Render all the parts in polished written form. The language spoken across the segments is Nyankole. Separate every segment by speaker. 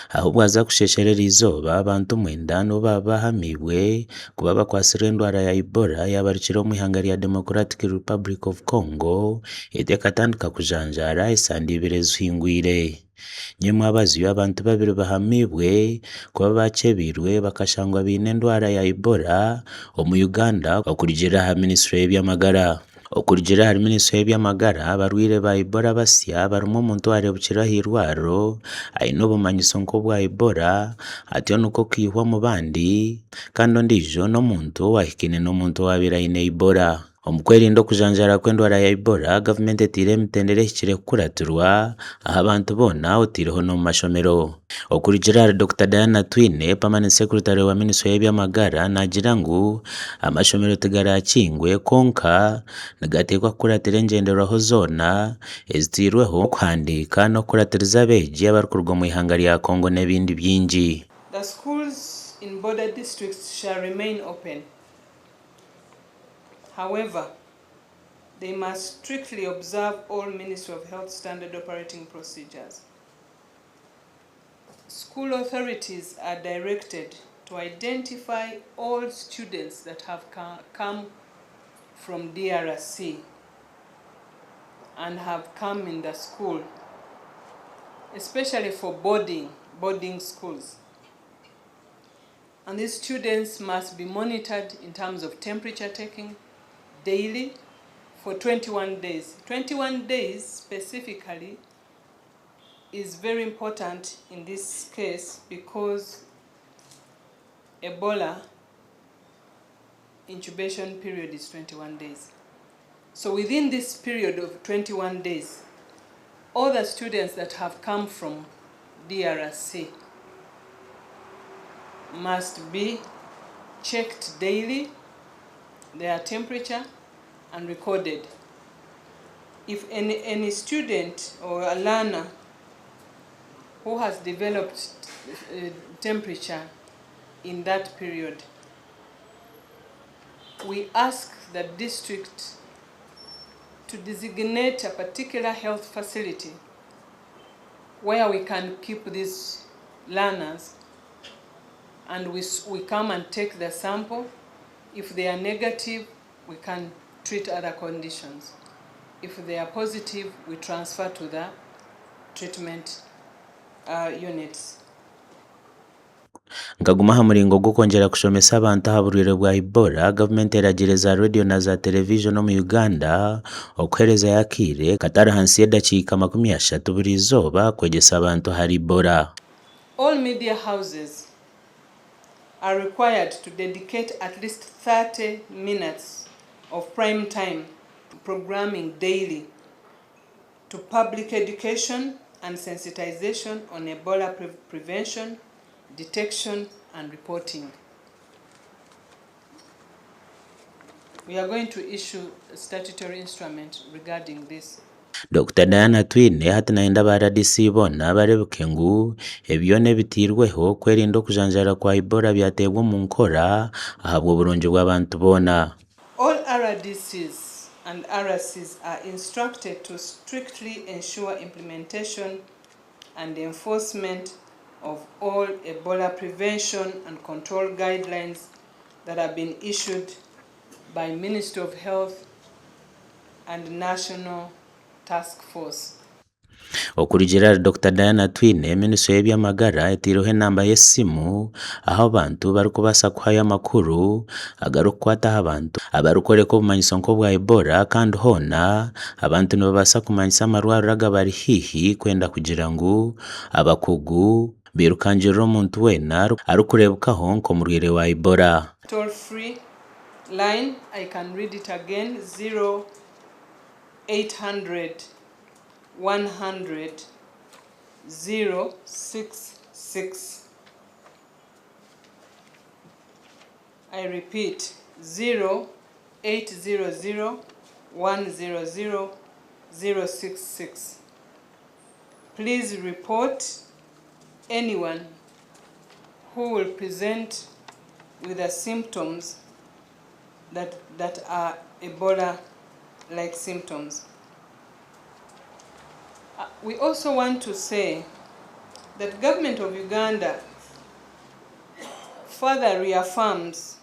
Speaker 1: Ahu bwaza kusheeshera eriizooba, abantu mwenda nibo baaba bahamiibwe kuba bakwatsirwe endwara ya Ebola eyabarukire omu ihanga rya Democratic Republic of Congo etyo ekatandika kujanjaara esande ibiri ezihingwire. Nyomwabazyo abantu babiri bahamiibwe kuba bakyebiirwe bakashangwa baine endwara ya Ebola omu Uganda okurugiirira aha minisiture y'eby'amagara. Okurugiirira ahari minisitule y'eby'amagara, abarwaire ba Ebola abasya barimu omuntu owareebukire ah'eirwariro aine obumanyiso nk'obwa Ebola atyo nikwo kwihwa omu bandi kandi ondiijo n'omuntu owahikaine n'omuntu owaabaire aine Ebola. Omu kwerinda okujanjaara kw'endwara ya Ebola, gavumenti etaire emitendera ehikire kukuratirwa aha bantu boona otaireho n'omu mashomero. Okurugiirira ahari Dokita Diana Atwine, Permanent Secretary wa minisitule y'eby'amagara naagira ngu amashomero tigarakingwe kwonka nigateekwa kukuratira engyenderwaho zoona ezitairweho kuhandiika n'okukuratiriza abeegi abarikuruga omu ihanga rya Congo n'ebindi bingi.
Speaker 2: The schools in border districts shall remain open. However, they must strictly observe all Ministry of Health standard operating procedures. School authorities are directed to identify all students that have come from DRC and have come in the school, especially for boarding, boarding schools. And these students must be monitored in terms of temperature taking daily for 21 days. 21 days specifically is very important in this case because Ebola incubation period is 21 days. So within this period of 21 days, all the students that have come from DRC must be checked daily, their temperature, and recorded. If any, any student or a learner who has developed temperature in that period, we ask the district to designate a particular health facility where we can keep these learners and we, we come and take the sample. If they are negative, we can treat other conditions. If they are positive, we transfer to the treatment units.
Speaker 1: Nkaguma aha muringo gw'okwongyera kushomesa abantu aha burwaire bwa Ebola, gavumenti eragiire za rediyo na za terevijoni omu Uganda okuheerezayo akaire katari ahansi y'edakiika 30 buri izooba kwegyesa abantu ahari Ebola.
Speaker 2: All media houses are required to dedicate at least 30 minutes of prime time programming daily to public education and sensitization on Ebola pre prevention, detection and reporting. We are going to issue a statutory instrument regarding this.
Speaker 1: Dokita Diana Atwine hati nayenda aba rdc boona bareebeke ngu ebi byona ebiteirweho kwerinda okujanjaara kwa Ebola byateebwa omu nkora ahabw'oburungi bw'abantu boona.
Speaker 2: All RDCs and RCs are instructed to strictly ensure implementation and enforcement of all Ebola prevention and control guidelines that have been issued by Ministry of Health and National Task Force.
Speaker 1: Okurugiirira ahari Dokita Diana Atwine, minisitule y'eby'amagara etaireho enamba y'esimu ahu abantu barikubaasa kuhayo amakuru agarikukwata aha bantu abarikworeka obumanyiso nk'obwa Ebola kandi hoona abantu nibabaasa kumanyisa amarwariro agabari haihi kwenda kugira ngu abakugu bairukangirire omuntu weena arikureebekaho nk'omurwaire wa Ebola.
Speaker 2: Toll free line, I can read it again, 0800 100 066. I repeat, 0800 100 066. Please report anyone who will present with the symptoms that, that are Ebola-like symptoms. We also want to say That government of Uganda further reaffirms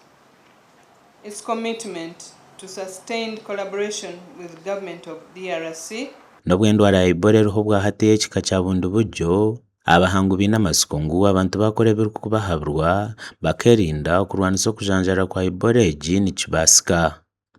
Speaker 2: its commitment to sustained collaboration with government of DRC.
Speaker 1: N'obu endwara ya Ebola eriho obwahati ey'ekika kya Bundibugyo, abahangu baine amatsiko ngu abantu baakora ebirikubahaburwa bakeerinda okurwanisa okujanjaara kwa Ebola egi nikibaasika.